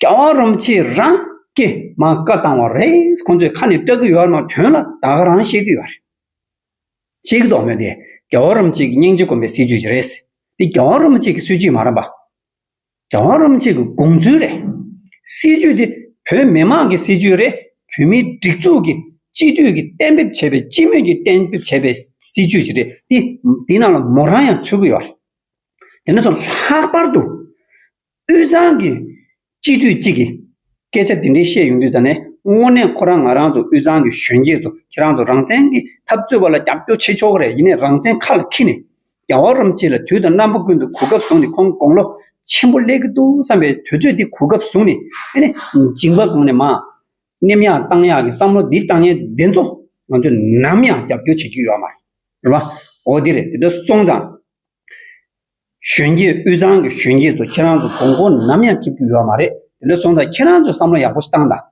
རྒྱལ་བ་རིན་པོ་ཆེ་རང་གིས་མར་བཀའ་བཏང་བ་རེད། ཁོང་ཚོས་ཁ་ནས་སྐྲག་གི་ཡོད་མ་དོན་ལ་ད་ག་རང་བཤད་ཀྱི་ཡོད་རེད། བཤད་ཀྱི་འདུག་མོད་དེ་རྒྱལ་བ་རིན་པོ་ཆེ་གི་སྙིང་རྗེ་སྒོམ་པའི་སྲིད་བྱུས་ཅིག་རེད། འདི་རྒྱལ་བ་རིན་པོ་ཆེ་གི་སྲིད་བྱུས་མ་རེད་པ། རྒྱལ་བ་རིན་པོ་ཆེ་གི་དགོངས་ཚུལ་རེད། སྲིད་བྱུས་དེ་བོད་མི་མང་གི་སྲིད་བྱུས་རེད། བོད་མིའི་སྒྲིག་འཛུགས་ཀྱི་སྤྱི་འཐུས་ཀྱིས་གཏན་འབེབས་བྱས་པའི་སྤྱི་མོས་ཀྱིས་གཏན་འབེབས་བྱས་པའི་སྲིད་བྱུས་ཅིག་རེད། དེ་འདི་ནང་ལ་མོ་རང་ཡང་ཚུད་ཀྱི་ཡོད་རེད། དེ་ནས་ཚོ་ལྷག་པར་དུ་དབུས་གཙང་གི་སྤྱི་འཐུས་གཅིག་གིས་སྐད་ཆ་དེ་འདྲའི་བཤད་ཡོང་དུས་ད་ནས་དངོས་གནས་ཁོ་རང་ང་རང་ཚོ་དབུས་གཙང་གི་གཞོན་སྐྱེས་ཚོ་ཁྱེད་རང་ཚོ་རང་བཙན་གྱི་འཐབ་རྩོད་པ་ལ་རྒྱབ་སྐྱོར་བྱེད་ཆོག་གི་རེད། ཡིན་ནའི་རང་བཙན་ཁ་ལ་འཁྱེར་ནས་རྒྱལ་བ་རིན་པོ་ཆེ་ལ་དུས་དང་རྣམ་པ་ཀུན་ཏུ་གོ་སྐབས་བཟུང་ནས་ཁོང་དགུང་ལོ་ཆེན་པོ་སླེབས་ཀྱི་འདུག་བསམ་པའི་དུས་ཚོད་འདི་གོ་སྐབས་བཟུང་ནས་ཨེ་ནི་མཇིང་པ་གང་ནས་མར་མནན་ཡག་བཏང་ཡག་གི་བསམ་བློ་འདི་བཏང་མཁན་འདི་ཚོ། ང་ཚོས་ནམ་ཡང་རྒྱབ་སྐྱོར་བྱེད་ཀྱི་ཡོད་མ་རེད། རེད་བ། འོ་འདི་རེད། དེ་འདྲ་སོང་ཙང་། གཞོན་སྐྱེས་དབུས་གཙང་གི་གཞོན་སྐྱེས་ཚོ་ཁྱེད་རང་ཚོ་མགོ་སྐོར་ནམ་ཡང་ཐེབས་ཀྱི་ཡོད་མ་རེད། དེ་འདྲ་སོང་ཙང་ཁྱེད་རང་ཚོ་བསམ་བློ་ཡག་པོ་ཞིག་བཏང་དང་།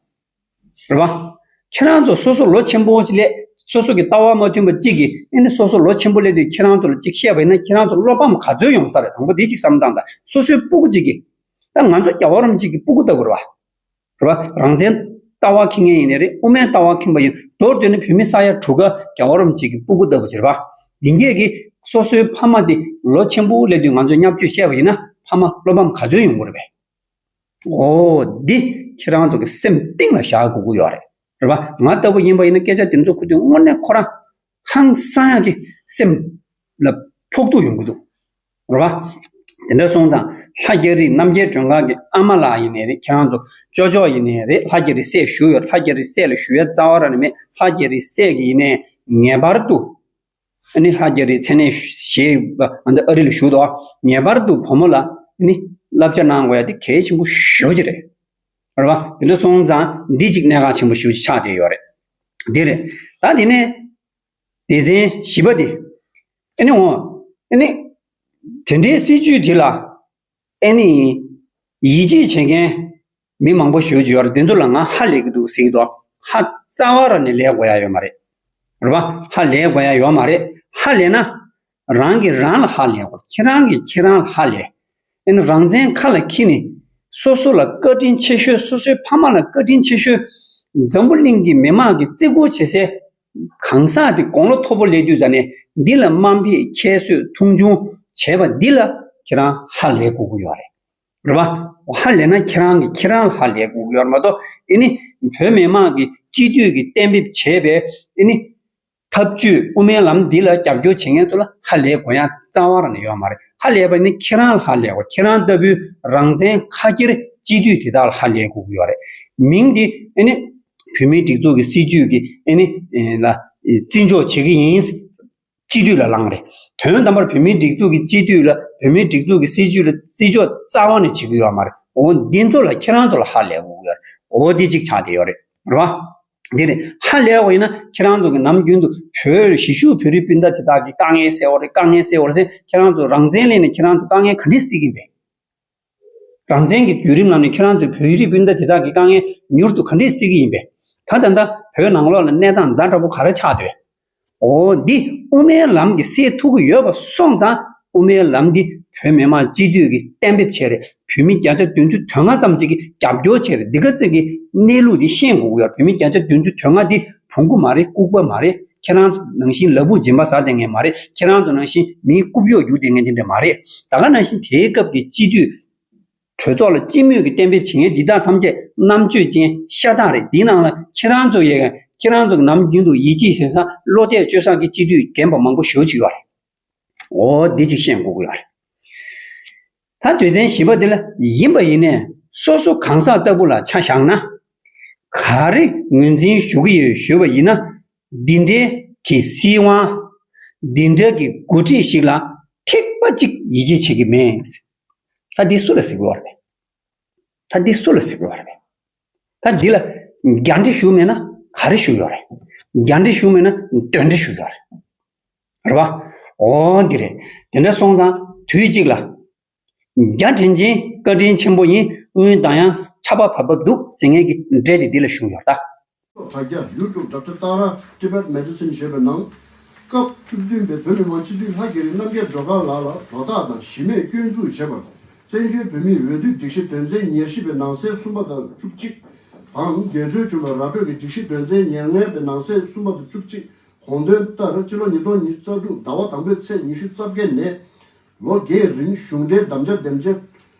རེད་བ། ཁྱེད་རང་ཚོ་སོ་སོ་ལོ་ཆེན་པོ་ཅིག་སླེབས། སོ་སོ་གི་ལྟ་བ་མ་མཐུན་པ་གཅིག་གིས་ཨེ་ནི་སོ་སོ་ལོ་ཆེན་པོ་སླེབས་དུས་ཁྱེད་རང་ཚོ་ལ་གཅིག་བཤད་པ་ཡིན་ན་ཁྱེད་རང་ཚོ་བློ་ཕམ་ག་ཚོད་ཡོང་ས་རེད། དང་པོ་དེ་གཅིག་བསམ་བཏང་དང་། སོ་སོའི་སྤུ་གུ་གཅིག་གིས། ད་ང་ཚོ་རྒྱལ་བ་རིན་པོ་ཆེ་གི་སྤུ་གུ་ལྟ་བུ་རེད་བ། རེད་བ། རང་བཙན་ལྟ་བ་འཁྱེར་མཁན་ཡིན་ནའི་རེད། དབུ་མའི་ལྟ་བ་འཁྱེར་པ་ཡིན། མདོར་བསྡུས་ན་བོད་མི་ས་ཡ་དྲུག་ག་རྒྱལ་བ་རིན་པོ་ཆེ་གི་སྤུ་གུ་ལྟ་བུ་ཅིག་རེད་བ། འདི་འདྲས་ཀྱི་སོ་སོའི་ཕ་མ་དེ་ལོ་ཆེན་པོ་སླེབས་དུས་ང་ཚོས་བརྙས་བཅོས་བཤད་པ་ཡིན་ན་ཕ་མ་བློ་ཕམ་ག་ཚོད་ཡོང་གི་རེད་པས། འོ་འདི་ཁྱེད་རང་ཚོ་གི་སེམས་གཏིང་ལ་བཞག་དགོས་ཀྱི་ཡོད་རེད། རེད་བ། ང་ལྟ་བུ་ཡིན་པ་ཡིན་ན་སྐད་ཆ་དེ་ཚོ་ཁུ་དུས་དངོས་གནས་ཁོ་རང་ཧང་སང་ཡག་གི་སེམས་ལ་ཕོག་ཐུག་ཡོང་གི་འདུག་རེད་བ། དེ་འདྲ་སོང་ཙང་ལྷ་རྒྱ་རི་རྣམ་རྒྱལ་སྒྲོན་དཀར་གྱི་ཨ་མ་ལགས་ཡིན་ནའི་རེད། ཁྱེད་རང་ཚོ་ཅོ་ཅོ་ཡིན་ནའི་རེད། ལྷ་རྒྱ་རི་སྲས་ཞུ་ཡོད། ལྷ་རྒྱ་རི་སྲས་ལ་ཞུ་ཡ་རྩ་བ་རང་ནས་མེད། ལྷ་རྒྱ་རི་སྲས་ཀྱི་ཡིན་ནའི་ངེས་པར་དུ། ཨ་ནི་ལྷ་རྒྱ་རིའི་མཚན་གནས་ཞེས་པ་ཨ་འདི་ཨ་རི་ལ་བཞུགས་འདུག་ངེས་པར་དུ་བུ་མོ་ལ་ཨ་ནི་བསླབ་བྱ་གནང་དགོས་ཡ་དེ་གལ་ཆེན་པོ་ཞེ་པོ་ཅིག་རེད། རེད་བ། དེ་འདྲ་སོང་ཙང་འདི་གཅིག་གནད་འགག་ཆེན་པོ་ཞེ་པོ་ཅིག་ཆགས་བསྡད་ཡོད་རེད། འདི་རེད། ད་དེ་ནས་སྡེ་ཚན་བཞི་པ་དེ། ཨ་ནི་འོ། ཨ་ནི། དེ་འདྲའི་སྲིད་ཇུས་དེ་ལ། ཨེ་ནི། ཡིད་ཆེས་བྱེད་མཁན། མི་མང་པོ་ཞེ་པོ་ཅིག་ཡོད་རེད། དེ་ཚོ་ལ་ང་ཧ་ལས་ཀྱི་འདུག་ཟེར་གྱི་འདུག་ཧ་རྩ་བ་རང་ནས་ལས་དགོས་ཡ་ཡོད་མ་རེད། རེད་པ། ཧ་ལས་དགོས་ཡ་ཡོད་མ་རེད། ཧ་ལས་ན། རང་གིས་རང་ལ་ཧ་ལས་དགོས། ཁྱེད་རང་གིས་ཁྱེད་རང་ལ་ཧ་ལས། ཨེ་ནི་རང་བཙན་ཁ་ལ་འཁྱེར་ནས། སོ་སོ་ལ་བཀའ་དྲིན་ཆེ་ཤོས། སོ་སོའི་ཕ་མ་ལ་བཀའ་དྲིན་ཆེ་ཤོས། འཛམ་བུ་གླིང་གི་མི་མང་གིས་བརྩི་བཀུར་བྱེད་སའི། གང་ཟག་དེ་དགུང་ལོ་མཐོ་པོ་སླེབས་དུས་ཙ་ནས་འདི་ལ་དམའ་འབེབས་ཁྱད་གསོད་མཐོང་ཆུང་བྱས་པ་འདི་ལ་ཁྱེད་རང་ཧ་ལས་དགོས་ཀྱི་ཡོད་རེད། རེད་པ། ཧ་ལས་ན་ཁྱེད་རང་གིས་ཁྱེད་རང་ལ་ཧ་ལས་དགོས་ཀྱི་ཡོད་རེད་མ་གཏོགས། ཨེ་ནི། བོད་མི་མང་གིས་སྤྱི་འཐུས་ཀྱིས་གཏན་འབེབས་བྱས་པའི་ཨེ་ནི། ཐབས་ཇུས་དབུ་མའི་ལམ་འདི་ལ་རྒྱབ་སྐྱོར་བྱེད་མཁན་ཚོ་ལ་ཧ་ལས་དགོས་ཡ་རྩ་བ་རང་ནས་ཡོད་མ་རེད། ཧ་ལས་པ་ནི་ཁྱེད་རང་ལ་ཧ་ལས་དགོས། ཁྱེད་རང་ལྟ་བུའི་རང་བཙན་ཁ་ཁྱེར་སྤྱི་འཐུས་དེ་དག་ལ་ཧ་ལས་དགོས་ཀྱི་ཡོད་རེད། མིང་འདི་ཨེ་ནི། བོད་མིའི་སྒྲིག་འཛུགས་ཀྱི་སྲིད་ཇུས་ཀྱི་ཨེ་ནི། ལ། བརྩི་འཇོག་བྱེད་ཀྱི་ཡིན། སྤྱི་འཐུས་ལ་ལངས་རེད། དོན་དམ་པར་བོད་མིའི་སྒྲིག་འཛུགས་ཀྱི་སྤྱི་འཐུས་ལ། བོད་མིའི་སྒྲིག་འཛུགས་ཀྱི་སྲིད་ཇུས་ལ་བརྩི་འཇོག་རྩ་བ་ནས་བྱེད་ཀྱི་ཡོད་མ་རེད། འོ་འདི་ཚོ་ལ་ཁྱེད་རང་ཚོ་ལ་ཧ་ལས་དགོས་ཀྱི་ཡོད་རེད། འོ་འདི་གཅིག་ཆགས་བསྡད་ཡོད་རེད། རེད་བ། འདི་རེད། ཧ་ལས་པ་ཡིན་ན་ཁྱེད་རང་ཚོ་གི་ནམ་རྒྱུན་དུ་བོད་གཞིས་བཞུགས་བོད་རིགས་སྤུན་ཟླ་དེ་དག་གི་དཀའ་ངལ་སེལ་བ་རེད། དཀའ་ངལ་སེལ་བ་རེད་ཟེར། ཁྱེད་རང་ཚོ་རང་བཙན་སླེབས་ནས་ཁྱེད་རང་ཚོ་དཀའ་ངལ་ག་འདྲས་སེལ་གྱི་ཡིན་པས། རང་བཙན་གྱི་བརྒྱུད་རིམ་ནང་ནས་ཁྱེད་རང་ཚོའི་བོད་རིགས་སྤུན་ཟླ་དེ་དག་གི་དཀའ་ངལ་མྱུར་དུ་ག་འདྲས་སེལ་གྱི་ཡིན་པས། ད་ད་ལྟ་བོད་ནང་ལོགས་ལ་གནས་སྟངས་ཛ་དྲག་པོ་ག་རེ་ཆགས་བསྡད། འོ་འདི་དབུ་མའི་ལམ་གྱིས་སེལ་ཐུབ་ཀྱི་ཡོད་པ་སོང་ཙང་དབུ་མའི་ལམ་འདི་བོད་མི་མང་སྤྱི་འཐུས་ཀྱིས་གཏན་འབེབས་བྱས་རེད། བོད་མི་བརྒྱ་ཆ་བདུན་ཅུ་དོན་ལྔ་ཙམ་ཅིག་གིས་རྒྱབ་སྐྱོར་བྱས་རེད། འདི་ག་ཚོད་ཀྱི་གནས་ལུགས་འདི་ཤེས་དགོས་ཀྱི་ཡོད། བོད་མི་བརྒྱ་ཆ་བདུན་ཅུ་དོན་ལྔ་འདི་བོང་གུ་མ་རེད། ལྐུགས་པ་མ་རེད། ཁྱེད་རང་ཚོ་ནང་བཞིན་ལ་ཕུག་སྦྱིན་པ་ཟ་བསྡད་མཁན་མ་རེད། ཁྱེད་རང་ཚོ་ནང་བཞིན་མིའི་རྐུབ་གཡོག་རྒྱུག་བསྡད་མཁན་དེ་འདྲ་མ་རེད། ད་ག་ནང་བཞིན་དེའི་སྐབས་ཀྱི་སྤྱི་འཐུས་གྲོས་ཚོགས་ལ་སྤྱི་མོས་ཀྱི་གཏན་འབེབས་བྱེད་མཁན་འདི་དག་ཐམས་ཅད་རྣམ་དཔྱོད་ཅན་ཤ་སྟག་རེད། འདིའི་ནང་ལ་ཁྱེད་རང་ཚོ་ཡས། ཁྱེད་རང་ཚོ་གི་ནམ་རྒྱུན་དུ་ཡིད་ཆེས་བྱེད་ས་བློ་གཏད་བཅོལ་ས་གི་སྤྱི་འཐུས་རྒན་པ་མང་པོ་ཞེ་པོ་ཅིག་ཡོད་རེད། འོ་འདི་གཅིག་ཤེས་དགོས་ཀྱི་ཡོད་རེད། ད་དོན་ཚན་བཞི་པ་འདི་ལ་ཡིན་པ་ཡིན་ནས་སོ་སོ་གང་ཟག་ལྟ་བུ་ལ་ཆ་བཞག་ན། ག་རེ་ངོས་འཛིན་ཞུ་གི་ཡོད་ཞུས་པ་ཡིན་ན། འདི་འདྲའི་གི་སྲིད་དབང་། འདི་འདྲ་གི་འགོ་ཁྲིད་ཞིག་ལ་ཐིགས་པ་གཅིག་ཡིད་ཆེས་བྱེད་ཀྱི་མེད། ད་འདི་སུ་ལ་ཟེར་གྱི་ཡོད་རེད། ད་འདི་སུ་ལ་ཟེར་གྱི་ཡོད་རེད། ད་འདི་ལ་རྒྱ་འདྲེ་ཞུ་མེད་ན་ག་རེ་ཞུ་ཡོད་རེད། རྒྱ་འདྲེ་ཞུ་མེད་ན་གདོན་འདྲེ་ཞུ་ཡོད་རེད། རེད་པ། འོ་འདི་རེད། དེ་འདྲ་སོང་ཙང་དུས་གཅིག་ལ། རྒྱ་དྲན་ཅན་བཀའ་དྲིན་ཆེན་པོ་ཡིན། དངུལ་དང་ཡང་ཆར་པ་བབས་པ་འདུག་ཟེར་མཁན་གྱི་འདྲེ་དེ་འདི་ལ་ཞུགས་ཡོད་ད། དྲ་རྒྱ་YouTube Doctor Tara Tibet Medicine ཞེས་པའི་ནང་། སྐབས་བཅུ་བདུན་པའི་བོད་མི་མང་སྤྱི་འཐུས་ལྷ་རྒྱ་རི་རྣམ་རྒྱལ་སྒྲོལ་དཀར་ལགས་ལ་གྲོས་ཐག་དང་གཞི་མེད་སྐྱོན་འཛུགས་བྱས་པར། བཙན་བྱོལ་བོད་མིའི་འོས་བསྡུའི་སྒྲིག་གཞི་དོན་ཚན་ཉེར་བཞི་པའི་ནང་གསེས་གསུམ་པ་དང་བཅུ་གཅིག་དང་། འགལ་འཛོལ་བྱུང་བའི་ར་སྤྲོད་ཀྱི་སྒྲིག་གཞི་དོན་ཚན་ཉེར་ལྔ་པའི་ནང་གསེས་གསུམ་པ་དང་བཅུ་གཅིག་དགོངས་དོན་ལྟར། སྤྱི་ལོ་ཉིས་སྟོང་ཉི་ཤུ་རྩ་དྲུག་ཟླ་བ་དང་པོའི་ཚེས་ཉི་ཤུ་རྩ་བརྒྱད་ནས་ལོ་འགའི་རིང་གཞུང་འབྲེལ་དམ་བཅའ་འདེམས་བྱེད་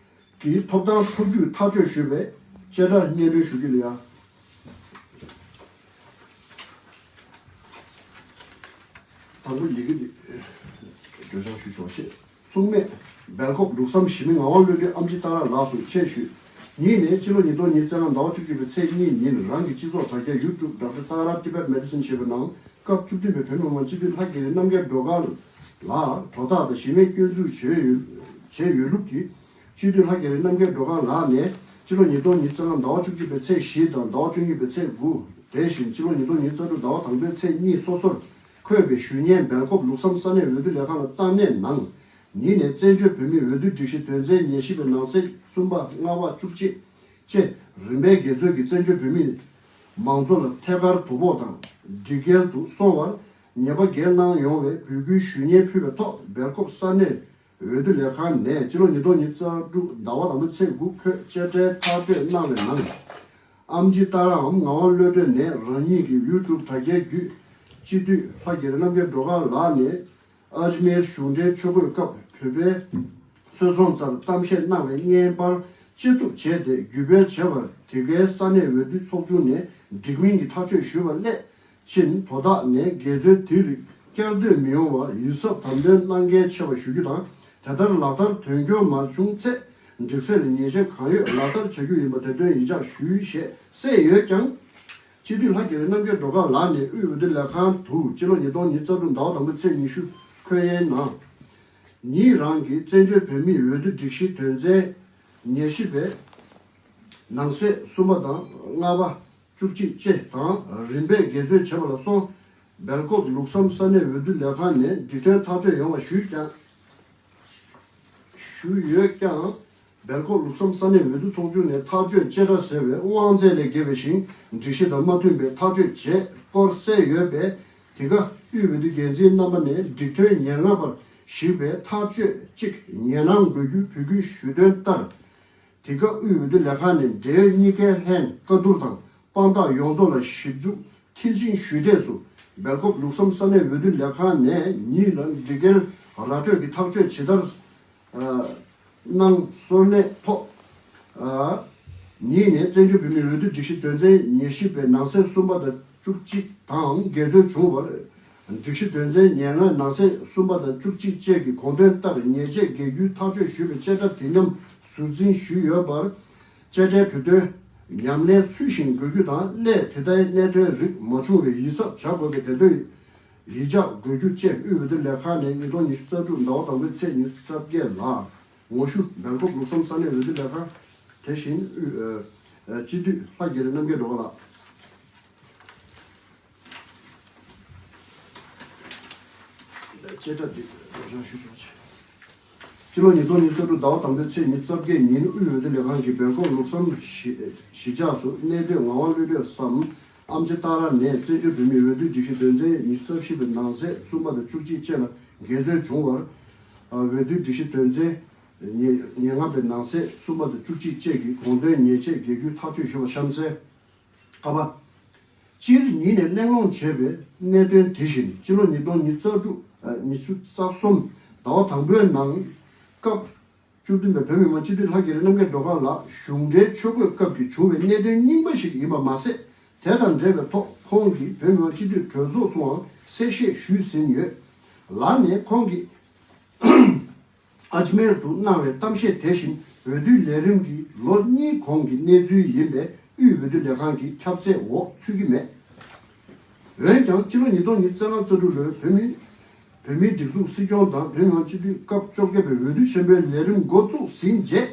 ཀྱི་ཐོབ་ཐང་ཐོབ་རྒྱུའི་ཐག་གཅོད་ཞུས་པའི་བཅད་ཁྲ་སྙན་སྒྲོན་ཞུ་རྒྱུ་ཡིན། དང་པོ་ཡི་གེ་འདི་བརྗོད་བྱ་ཞུ་ཆོག་ཅེས། མཚུངས་མེད་སྦེལ་ཀོབ་འབྲུག་བསམ་ཞི་མི་ངག་དབང་བློ་གྲོས་ཨམ་ཆི་ཏཱ་ར་ལགས་སུ་ཆེད་ཞུས། ཉིད་ནས་ཕྱི་ལོ་ཉིས་སྟོང་ཉི་ཤུ་རྩ་ལྔ་ཟླ་བ་བཅུ་གཅིག་པའི་ཚེས་གཉིས་ཉིན་རང་གི་སྤྱི་ཚོགས་དྲ་རྒྱ་YouTube Doctor Tara Tibet Medicine ཞེས་པའི་ནང་། སྐབས་བཅུ་བདུན་པའི་བོད་མི་མང་སྤྱི་འཐུས་ལྷ་རྒྱ་རི་རྣམ་རྒྱལ་སྒྲོལ་དཀར་ལ་གྲོས་ཐག་དང་གཞི་མེད་སྐྱོན་འཛུགས་བྱས་ཡོད། བྱས་ཡོད་ལུགས་ཀྱིས། སྤྱི་འཐུས་ལྷ་རྒྱ་རི་རྣམ་རྒྱལ་སྒྲོལ་དཀར་ལགས་ནས་སྤྱི་ལོ་ཉིས་སྟོང་ཉི་ཤུ་རྩ་ལྔ་ཟླ་བ་བཅུ་གཅིག་པའི་ཚེས་བཞི་དང་ཟླ་བ་བཅུ་གཉིས་པའི་ཚེས་དགུ། དེ་བཞིན་ཕྱི་ལོ་ཉིས་སྟོང་ཉི་ཤུ་རྩ་དྲུག་ཟླ་བ་དང་པོའི་ཚེས་གཉིས་སོ་སོར་འཁོད་པའི་ཞུ་སྙན་སྦེལ་ཀོབ་ལུགས་བསམ་ས་གནས་འོས་བསྡུ་ལས་ཁང་ལ་བཏང་གནས་གནང་། ཉིན་ནས་བཙན་བྱོལ་བོད་མིའི་འོས་བསྡུ་སྒྲིག་གཞི་དོན་ཚན་ཉེར་བཞི་པའི་ནང་གསེས་གསུམ་པ་ལྔ་པ་བཅུ་གཅིག་བཅས་རིམ་པས་འགལ་འཛོལ་གྱིས་བཙན་བྱོལ་བོད་མིའི་མང་གཙོ་ལ་ཐད་ཀར་དོ་ཕོག་དང་སྒྲིག་འགལ་དུ་སོང་བར་ཉེས་པ་འགེལ་གནང་ཡོང་བའི་འབོད་སྐུལ་ཞུ་སྙན་ཕུལ་བའི་ཐོག་སྦེལ་ཀོབ་ས་གནས་འོས་བསྡུ་ལས་ཁང་ནས་སྤྱི་ལོ་ཉིས་སྟོང་ཉི་ཤུ་རྩ་དྲུག་ཟླ་བ་དང་པོའི་ཚེས་དགུ་འཁོད་དཔྱ་ཁྲལ་ཐག་གཅོད་གནང་བའི་ནང་། ཨམ་ཆི་ཏཱ་རའམ་ངག་དབང་གློད་གྲོལ་ནས་རང་ཉིད་ཀྱི་ཡུ་ཊུབ་དྲ་རྒྱའི་བརྒྱུད་སྤྱི་འཐུས་ལྷ་རྒྱ་རི་རྣམ་རྒྱལ་སྒྲོལ་དཀར་ལགས་ནས་ཨ་ཇ་མེར་གཞུང་འབྲེལ་ཆོས་འཁོར་སྐབས་བོད་པའི་ཚོས་བཟང་རྩར་གཏམ་བཤད་གནང་བའི་བརྙན་པར་བཅད་གཏུབ་བྱས་ཏེ་བརྒྱུད་སྤེལ་བྱས་པར་དེ་གའི་ས་གནས་འོས་བསྡུ་ཚོགས་ཆུང་ནས་འགྲིག་མིན་གྱི་ཐག་གཅོད་ཞུས་པ་སླད། ཕྱིན་དོ་བདག་ནས་འགལ་འཛོལ་དེའི་རིགས་བསྐྱར་ཟློས་མི་ཡོང་བར་ཡིད་གཟབ་དམ་དོན་གནང་གལ་ཆེ་བ་ཞུ་རྒྱུ་དང་། དེ་ལྟར་ལག་བསྟར་དོན་འཁྱོལ་མ་བྱུང་ཚེ་སྒྲིག་སྲོལ་ལ་ཉེས་ཆད་གང་ཡོད་ལག་བསྟར་བྱ་རྒྱུ་ཡིན་པ་དེ་དོན་ཡིད་འཇགས་ཞུས་ཞེས་གསལ་ཡོད་ཀྱང་། སྤྱི་འཐུས་ལྷ་རྒྱ་རི་རྣམ་རྒྱལ་སྒྲོལ་དཀར་ལགས་ནས་དབུས་འོས་བསྡུ་ལས་ཁང་དུ་སྤྱི་ལོ་ཉིས་སྟོང་ཉི་ཤུ་རྩ་དྲུག་ཟླ་བ་དང་པོའི་ཚེས་ཉི་ཤུ་འཁོད་ཡན་ནང་། ཉིད་རང་གིས་བཙན་བྱོལ་བོད་མིའི་འོས་བསྡུ་སྒྲིག་གཞིའི་དོན་ཚན་ཉེར་བཞི་པའི་ནང་གསེས་གསུམ་པ་དང་ལྔ་པ། བཅུ་གཅིག་བཅས་དང་རིམ་པས་འགལ་འཛོལ་བྱས་པ་ལ་སོགས། སྦེལ་ཀོབ་ལུགས་བསམ་ས་གནས་འོས་བསྡུ་ལས་ཁང་ནས་འགྲིག་མཐུན་ཐག་གཅོད་ཡོང་བ་ཞུས་ཀྱང་། ཞུས་ཡོད་ཀྱང་། སྦེལ་ཀོབ་ལུགས་བསམ་ས་གནས་འོས་བསྡུ་ཚོགས་ཆུང་ནས་ཐག་གཅོད་བཅད་ཁྲ་ཟེར་བའི་དབང་ཚད་ལས་བརྒལ་བའི་ཞིང་སྒྲིག་གཞི་དང་མ་མཐུན་པའི་ཐག་གཅོད་བྱས་སྐོར་གསལ་ཡོད་པས། དེ་ག་དབུས་འོས་བསྡུ་འགན་འཛིན་རྣམ་པ་ནས་འགྲིག་མཐུན་ཉེར་ལྔ་པར་གཞིགས་པའི་ཐག་གཅོད་གཅིག་ངེས་གནང་དགོས་རྒྱུ་འབོད་སྐུལ་ཞུས་དོན་ལྟར། དེ་སྐབས་དབུས་འོས་བསྡུ་ལས་ཁང་ནས་འབྲེལ་ཡོད་གཉིས་ཀའི་ལྷན་བཀའ་བསྡུར་དང་དཔང་རྟགས་ཡོངས་རྫོགས་ལ་ཞིབ་འཇུག་མཐིལ་ཕྱིན་ཞུས་འབྲས་སུ། སྦེལ་ཀོབ་ལུགས་བསམ་ས་གནས་འོས་བསྡུ་ལས་ཁང་ནས་ཉིད་ལ་སྒྲིག་འགལ་ར་སྤྲོད་ཀྱི་ཐག་གཅོད་ཇི་ལྟར་གནང་སོར་གནས་ཐོག་ཉིད་ནས་བཙན་བྱོལ་བོད་མིའི་འོས་བསྡུ་སྒྲིག་གཞི་དོན་ཚན་ཉེར་བཞི་པའི་ནང་གསེས་གསུམ་པ་དང་བཅུ་གཅིག་དང་འགལ་འཛོལ་བྱུང་བར། སྒྲིག་གཞི་དོན་ཚན་ཉེར་ལྔ་ནང་གསེས་གསུམ་པ་དང་བཅུ་གཅིག་བཅས་ཀྱི་དགོངས་དོན་ལྟར་ཉེས་ཆད་འགེལ་རྒྱུའི་ཐག་གཅོད་ཞུས་པའི་བཅད་ཁྲ་དེ་མཉམ་ཟུར་འཛིན་ཞུས་ཡོད་པར། དཔྱ་ཁྲལ་གྲོས་དོན་ཉམས་ལེན་ཚུལ་བཞིན་དགོས་རྒྱུ་དང་སླད་དེ་ལྟའི་གནད་དོན་རིགས་མ་བྱུང་བའི་ཡིད་གཟབ་བྱ་དགོས་པའི་དེ་དོན་ཡིད་འཇགས་དགོས་རྒྱུ་བཅས་དབུས་འོས་བསྡུ་ལས་ཁང་ནས་ཉིས་སྟོང་ཉི་ཤུ་རྩ་དྲུག་ཟླ་བ་དང་པོའི་ཚེས་ཉི་ཤུ་རྩ་བརྒྱད་ལ། ངོ་བཤུས། སྦེལ་ཀོབ་ལུགས་བསམ་ས་གནས་འོས་བསྡུ་ལས་ཁང་། དེ་བཞིན་དབུས་ཨ་ཨ་སྤྱི་འཐུས་ལྷ་རྒྱ་རི་རྣམ་རྒྱལ་སྒྲོལ་དཀར་ལགས། བཅད་ཁྲ་འདི་རང་ཞུ་ཞུ་ཆེ། སྤྱི་ལོ་ཉིས་སྟོང་ཉི་ཤུ་རྩ་དྲུག་ཟླ་བ་དང་པོའི་ཚེས་ཉི་ཤུ་རྩ་བརྒྱད་ཉིན་དབུས་འོས་བསྡུ་ལས་ཁང་གིས་སྦེལ་ཀོབ་ལུགས་བསམ་གཞིས་གཞིས་ཆགས་སུ་གནས་སྡོད་ངག་དབང་གློད་གྲོལ་སམ་ཨམ་ཆི་ཏཱ་ར་ནས་བཙན་བྱོལ་བོད་མིའི་འོས་བསྡུ་སྒྲིག་གཞི་དོན་ཚན་ཉི་ཤུ་རྩ་བཞི་པའི་ནང་གསེས་གསུམ་པ་དང་བཅུ་གཅིག་བཅས་ལ་འགལ་འཛོལ་བྱུང་བར། འོས་བསྡུ་སྒྲིག་གཞི་དོན་ཚན་ཉེར་ཉེར་ལྔ་པའི་ནང་གསེས་གསུམ་པ་དང་བཅུ་གཅིག་བཅས་ཀྱི་དགོངས་དོན་ཉེས་ཆད་འགེལ་རྒྱུའི་ཐག་གཅོད་ཞུས་པ་གཤམ་གསལ། ཀ་པ། སྤྱིར་ཉིད་ནས་གླེང་སློང་བྱས་པའི་གནད་དོན་དེ་བཞིན་སྤྱི་ལོ་ཉིས་སྟོང་ཉི་ཤུ་རྩ་དྲུག་ཨ་ཉི་ཤུ་རྩ་གསུམ་ཟླ་བ་དང་པོའི་ནང་སྐབས་བཅུ་བདུན་པའི་བོད་མི་མང་སྤྱི་འཐུས་ལྷ་རྒྱ་རི་རྣམ་རྒྱལ་སྒྲོལ་དཀར་ལགས་གཞུང་འབྲེལ་ཆོས་གོས་སྐབས་ཀྱི་བྱུང་བའི་གནད་དོན་རྙིང་པ་ཞིག་ཡིན་པ་མ་ཟད། དེ་དང་འབྲེལ་བའི་ཐོག་ཁོང་གིས་བོད་མི་མང་སྤྱི་འཐུས་གྲོས་ཚོགས་སུའང་གསལ་བཤད་ཞུས་ཟིན་ཡོད། ལར་ནས་ཁོང་གིས་ཨ་ཇ་མེར་དུ་གནང་བའི་གཏམ་བཤད་དེ་བཞིན་འོས་བསྡུའི་ལས་རིམ་གྱི་ལོ་གཉིས་གོང་གི་གནས་ཚུལ་ཡིན་པས་དབུས་འོས་བསྡུ་ལས་ཁང་གི་ཁྱབ་ཚད་འོག་ཚུད་ཀྱི་མེད། འོན་ཀྱང་སྤྱི་ལོ་ཉིས་སྟོང་ཉི་ཤུ་རྩ་ལྔ་རྩ་དྲུག་ལོའི་བོད་མི་བོད་མིའི་སྒྲིག་འཛུགས་སྲིད་སྐྱོང་དང་བོད་མི་མང་སྤྱི་འཐུས་སྐབས་བཅོ་བརྒྱད་པའི་འོས་བསྡུ་ཆེན་པོའི་ལས་རིམ་འགོ་བཙུགས་ཟིན་རྗེས།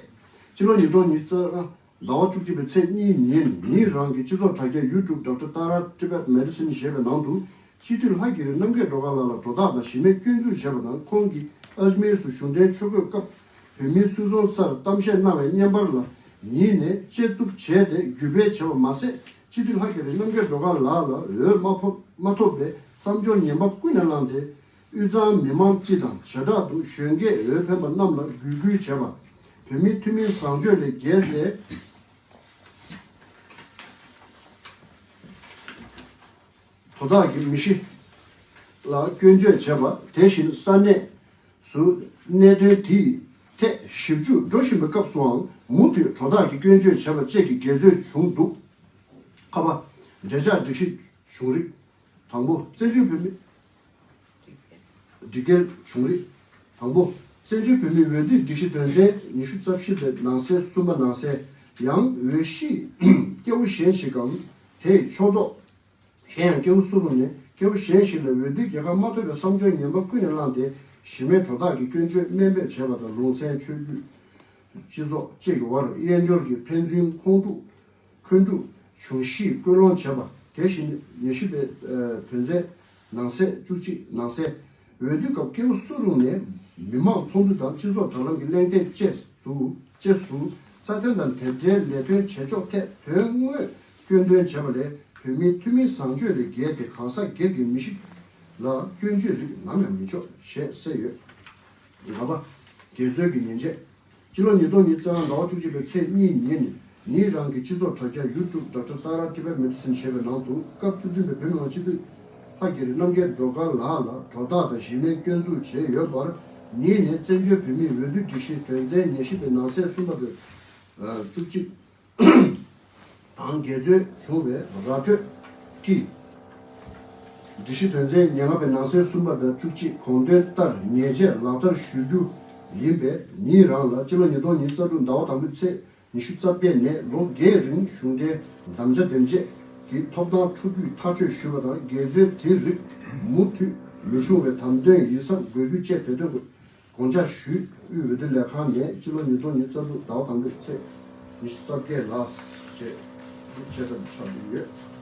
སྤྱི་ལོ་ཉིས་སྟོང་ཉི་ཤུ་རྩ་ལྔ་ཟླ་བ་བཅུ་གཅིག་པའི་ཚེས་གཉིས་ཉིན་ཉིད་རང་གི་སྤྱི་ཚོགས་དྲ་རྒྱ་ཡུ་ཊུབ་Doctor Tara Tibet Medicine ཞེས་པའི་ནང་དུ་སྤྱི་འཐུས་ལྷ་རྒྱ་རི་རྣམ་རྒྱལ་སྒྲོལ་དཀར་ལགས་ལ་དོ་བདག་དང་གཞི་མེད་སྐྱོན་འཛུགས་བྱས་པ་དང་ཁོང་གིས་ཨ་ཇ་མེར་སུ་གཞུང་འབྲེལ་ཆོས་གོས་སྐབས་བོད་མིའི་སུད་ཚོང་སར་གཏམ་བཤད་གནང་བའི་བརྙན་པར་ལ་ཉིད་ནས་བཅད་གཏུབ་བྱས་ཏེ་བརྒྱུད་སྤེལ་བྱས་པ་མ་ཟད་སྤྱི་འཐུས་ལྷ་རྒྱ་རི་རྣམ་རྒྱལ་སྒྲོལ་དཀར་ལགས་ལ་འོས་མ་ཕོབ་མ་ཐོབ་པའི་བསམ་སྦྱོར་ངན་པ་ཀུན་ནས་བསླངས་ཏེ། དབུས་གཙང་མི་མང་སྤྱི་དང་བྱེ་བྲག་ཏུ་གཞོན་སྐྱེས་འོས་འཕེན་པ་རྣམས་ལ་འབོད་སྐུལ་བྱས་པ། བོད་མིའི་ཐུན་མིན་བཟང་སྤྱོད་ལས་བརྒལ་ཏེ། དོ་བདག་གི་མི་གཤིས་ལ་སྐྱོན་བརྗོད་བྱས་པ་དེ་བཞིན་ས་གནས་སུ་གནད་དོན་དེའི་ཐད་ཞིབ་འཇུག་འགྲོ་བཞིན་པའི་སྐབས་སུའང་མུ་མཐུད་དོ་བདག་གིས་སྐྱོན་བརྗོད་བྱས་པ་བཅས་ཀྱི་འགལ་འཛོལ་བྱུང་འདུག་ཁ་པ། འབྲེལ་ཆགས་སྒྲིག་གཞི་བྱུང་རིགས། དང་པོ། བཙན་བྱོལ་བོད་མི། སྒྲིག་འགལ་བྱུང་རིགས། དང་པོ། བཙན་བྱོལ་བོད་མིའི་འོས་བསྡུའི་སྒྲིག་གཞི་དོན་ཚན་ཉི་ཤུ་རྩ་བཞི་པའི་ནང་གསེས་གསུམ་པ་ནང་གསལ་ཡང་འོས་གཞི་སྐྱེ་བོ་གཞན་ཞིག་གམ་དེའི་ཕྱོགས་གཏོགས་གཞན་ཡང་སྐྱེ་བོ་སུ་རུང་ནས་སྐྱེ་བོ་གཞན་ཞིག་ལ་འོས་བསྡུའི་རྒྱལ་ཁ་མ་ཐོབ་པའི་བསམ་སྦྱོར་ངན་པ་ཀུན་ནས་བསླངས་ཏེ་གཞི་མེད་དོ་བདག་གི་སྐྱོན་བརྗོད་དམན་འབེབས་བྱས་པ་དང་ལུང་ཚན་ཆོས་བརྒྱུད་སྤྱི་ཚོགས་བཅས་ཀྱི་དབར་དབྱེན་སྦྱོར་གྱི་ཕན་ཚུན་ཁོང་ཁྲོ་འཁོན་འཁྲུག་འབྱུང་གཞིའི་སྐུལ་སློང་བྱས་པ། དེ་བཞིན་ཉེར་བཞི་པའི་དོན་ཚན་ནང་གསེས་བཅུ་གཅིག་ནང་གསལ། འོས་བསྡུ་སྐབས་སྐལ་བ་སུ་རུང་ནས་མི་མང་ཚོགས་འདུ་དང་སྤྱི་ཚོགས་དྲ་ལམ་གྱི་གླེང་སྟེགས་བཅས་སུ་བཅས་སུ་རྩ་དོན་དང་དེབ་ཕྲའི་ལས་དོན་བྱེད་ཕྱོགས་ཐད་དོན་དངོས་སྐྱོན་འདོན་བྱས་པ་ལས་བོད་མིའི་ཐུན་མིན་བཟང་སྤྱོད་ལས་འགལ་ཏེ་གང་ཟག་སྒེར་གྱི་མི་གཤིས་ལ་སྐྱོན་བརྗོད་རིགས་ནམ་ཡང་མི་ཆོག་ཞེས་གསལ་ཡོད། ལྔ་པ། འགལ་འཛོལ་གྱི་ཉེས་ཆད། སྤྱི་ལོ་ཉིས་སྟོང་ཉི་ཤུ་རྩ་ལྔ་ཟླ་བ་བཅུ་གཅིག་པའི་ཚེས་གཉིས་ཉིན་ནི་ངེད་རང་གི་སྤྱི་ཚོགས་དྲ་རྒྱ་ཡུ་ཊུབ་Doctor Tara Tibet Medicine ཞེས་པའི་ནང་དུ་སྐབས་བཅུ་བདུན་པའི་བོད་མི་མང་སྤྱི་འཐུས་ལྷ་རྒྱ་རི་རྣམ་རྒྱལ་སྒྲོལ་དཀར་ལགས་ལ་གྲོས་ཐག་དང་གཞི་མེད་སྐྱོན་འཛུགས་བྱས་ཡོད་པར་ངེད་ནས་བཙན་བྱོལ་བོད་མིའི་འོས་བསྡུ་སྒྲིག་གཞིའི་དོན་ཚན་ཉེར་བཞི་པའི་ནང་གསེས་གསུམ་པ་དང་། བཅུ་གཅིག་དང་འགལ་འཛོལ་བྱུང་བའི་ར་སྤྲོད་ཀྱིས། སྒྲིག་གཞི་དོན་ཚན་ཉེར་ལྔ་པའི་ནང་གསེས་གསུམ་པ་དང་བཅུ་གཅིག་གོང་དོན་ལྟར་ཉེས་ཆད་ལག་བསྟར་ཞུ་རྒྱུ་ཡིན་པས་ངེད་རང་ལ་སྤྱི་ལོ་ཉིས་སྟོང་ཉི་ཤུ་རྩ་དྲུག་ཟླ་བ་དང་པོའི་ཚེས་ཉི་ཤུ་རྩ་བརྒྱད་ནས་ལོ་བརྒྱད་རིང་གཞུང་འབྲེལ་དམ་བཅའ་འདེམས་བྱེད་ཀྱི་ཐོབ་ཐང་འཕྲོ་བརྒྱུད་ཐག་གཅོད་ཞུས་པ་དང་། འགལ་འཛོལ་དེ་རིགས་མུ་མཐུད་མི་འབྱུང་བའི་དམ་དོན་ཡིད་བསམ་དགོས་རྒྱུ་བཅས་བོད་དོན་དགོས། དགོངས་འཇགས་ཞུས། དབུས་འོས་བསྡུ་ལས་ཁང་ནས་སྤྱི་ལོ་ཉིས་སྟོང་ཉི་ཤུ་རྩ་དྲུག་ཟླ་བ་དང་པོའི་ཚེས་ཉི་ཤུ་རྩ་བརྒྱད་ལ་བཅད་བཅད་ཐབས་ཆགས་ཀྱི་ཡོད།